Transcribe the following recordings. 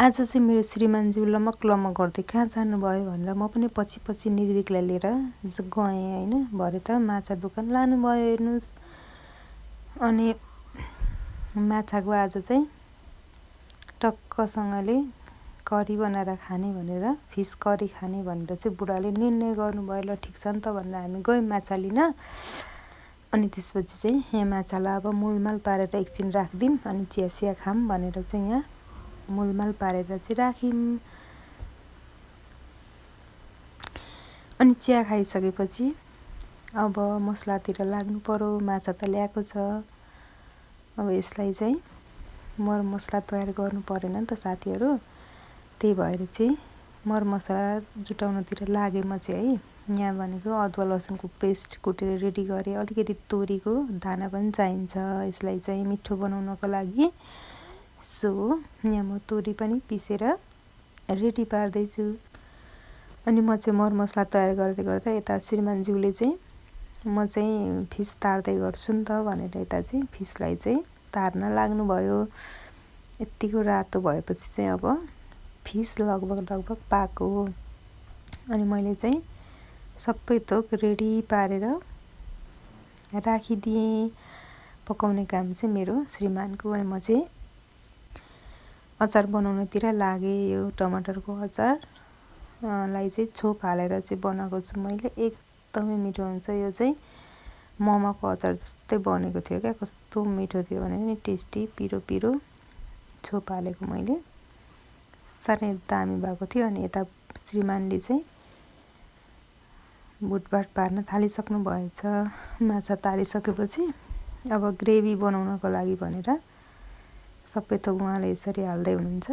आज चाहिँ मेरो श्रीमानज्यू लमक गर्दै कहाँ जानुभयो भनेर म पनि पछि पछि निर्विकलाई लिएर गएँ होइन। भरे त माछा दोकान लानुभयो हेर्नुहोस्। अनि माछाको आज चाहिँ टक्कसँगले करी बनाएर खाने भनेर, फिस करी खाने भनेर चाहिँ बुढाले निर्णय गर्नुभयो। ल ठिक छ नि त भनेर हामी गयौँ माछा लिन। अनि त्यसपछि चाहिँ यहाँ माछालाई अब मुलमाल पारेर एकछिन राखिदिउँ अनि चिया खाऊँ भनेर चाहिँ यहाँ मुलमाल पारेर चाहिँ राख्यौँ। अनि चिया खाइसकेपछि अब मसलातिर लाग्नु पर्यो। माछा त ल्याएको छ, अब यसलाई चाहिँ मरमसला तयार गर्नु परेन नि त साथीहरू। त्यही भएर चाहिँ मरमसला जुटाउनतिर लागेँ म चाहिँ है। यहाँ भनेको अदुवा लसुनको पेस्ट कुटेर रेडी गरेँ। अलिकति तोरीको दाना पनि चाहिन्छ यसलाई चाहिँ मिठो बनाउनको लागि। सो यहाँ म तोरी पनि पिसेर रेडी पार्दैछु। अनि म चाहिँ मरमसला तयार गर्दै गर्दा यता श्रीमानज्यूले चाहिँ म चाहिँ फिस तार्दै गर्छु नि त भनेर यता चाहिँ फिसलाई चाहिँ तार्न लाग्नुभयो। यत्तिको रातो भएपछि चाहिँ अब फिस लगभग पाको। अनि मैले चाहिँ सबै थोक रेडी पारेर राखिदिएँ। पकाउने काम चाहिँ मेरो श्रीमानको। अनि म चाहिँ अचार बनाउनतिर लागेँ। यो टमाटरको अचार लाई चाहिँ छोप हालेर चाहिँ बनाएको छु मैले। एकदमै मिठो हुन्छ। यो चाहिँ मोमोको अचार जस्तै बनेको थियो क्या। कस्तो मिठो थियो भने नि, टेस्टी पिरो पिरो छोप हालेको मैले। साह्रै दामी भएको थियो। अनि यता श्रीमानले चाहिँ भुटभाट पार्न थालिसक्नु भएछ। माछा तारिसकेपछि अब ग्रेभी बनाउनको लागि भनेर सबै थोक उहाँले यसरी हाल्दै हुनुहुन्छ।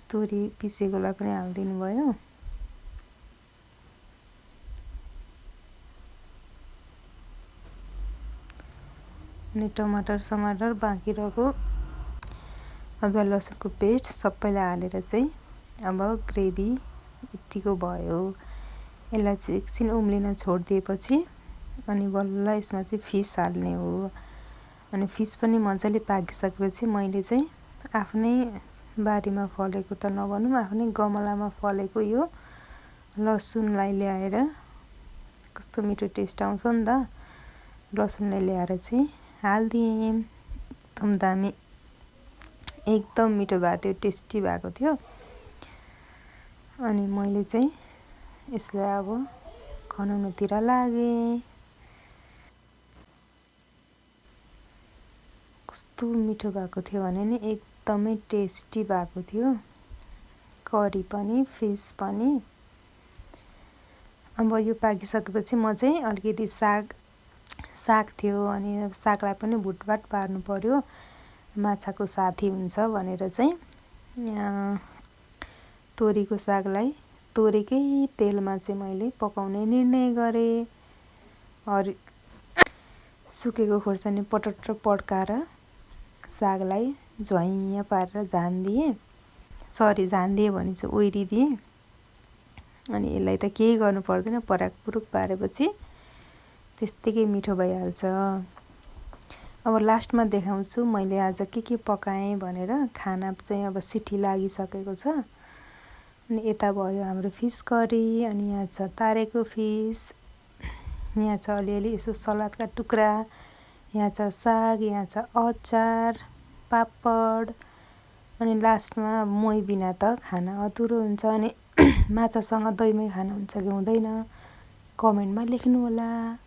तोरी पिसेकोलाई पनि हालिदिनु भयो। अनि टमाटर बाँकी रहेको अदुवा लसुनको पेस्ट सबैलाई हालेर चाहिँ अब ग्रेभी यतिको भयो। यसलाई चाहिँ एकछिन उम्लिन छोडिदिएपछि अनि बल्ल यसमा चाहिँ फिस हाल्ने हो। अनि फिस पनि मजाले पाकिसकेपछि मैले चाहिँ आफ्नै बारीमा फलेको त नभनौँ, आफ्नै गमलामा फलेको यो लसुनलाई ल्याएर, कस्तो मिठो टेस्ट आउँछ नि त, लसुनलाई ल्याएर चाहिँ हालिदिएँ। एकदम दामी, एकदम मिठो भएको थियो, टेस्टी भएको थियो। अनि मैले चाहिँ यसलाई अब खनाउनतिर लागेँ। कस्तो मिठो भएको थियो भने नि, एकदमै टेस्टी भएको थियो। करी पनि फिस पनि। अब यो पाकिसकेपछि म चाहिँ अलिकति साग थियो अनि सागलाई पनि भुटभाट पार्नु पर्यो, माछाको साथी हुन्छ भनेर चाहिँ तोरीको सागलाई तोरीकै तेलमा चाहिँ मैले पकाउने निर्णय गरेँ। सुकेको खोर्सानी पटक्क पड्काएर सागलाई झ्वाइँ पारेर झानिदिएँ भने चाहिँ ओइरिदिएँ। अनि यसलाई त केही गर्नु पर्दैन, पराक पुरुक पारेपछि त्यत्तिकै मिठो भइहाल्छ। अब लास्टमा देखाउँछु मैले आज के पकाएँ भनेर। खाना चाहिँ अब सिटी लागिसकेको छ। अनि यता भयो हाम्रो फिस करी। अनि यहाँ छ तारेको फिस, यहाँ छ अलिअलि यसो सलादका टुक्रा, यहाँ छ साग, यहाँ छ अचार, पापड। अनि लास्टमा मही बिना त खाना अधुरो हुन्छ। अनि माछासँग दहीमै खानुहुन्छ कि हुँदैन, कमेन्टमा लेख्नु होला।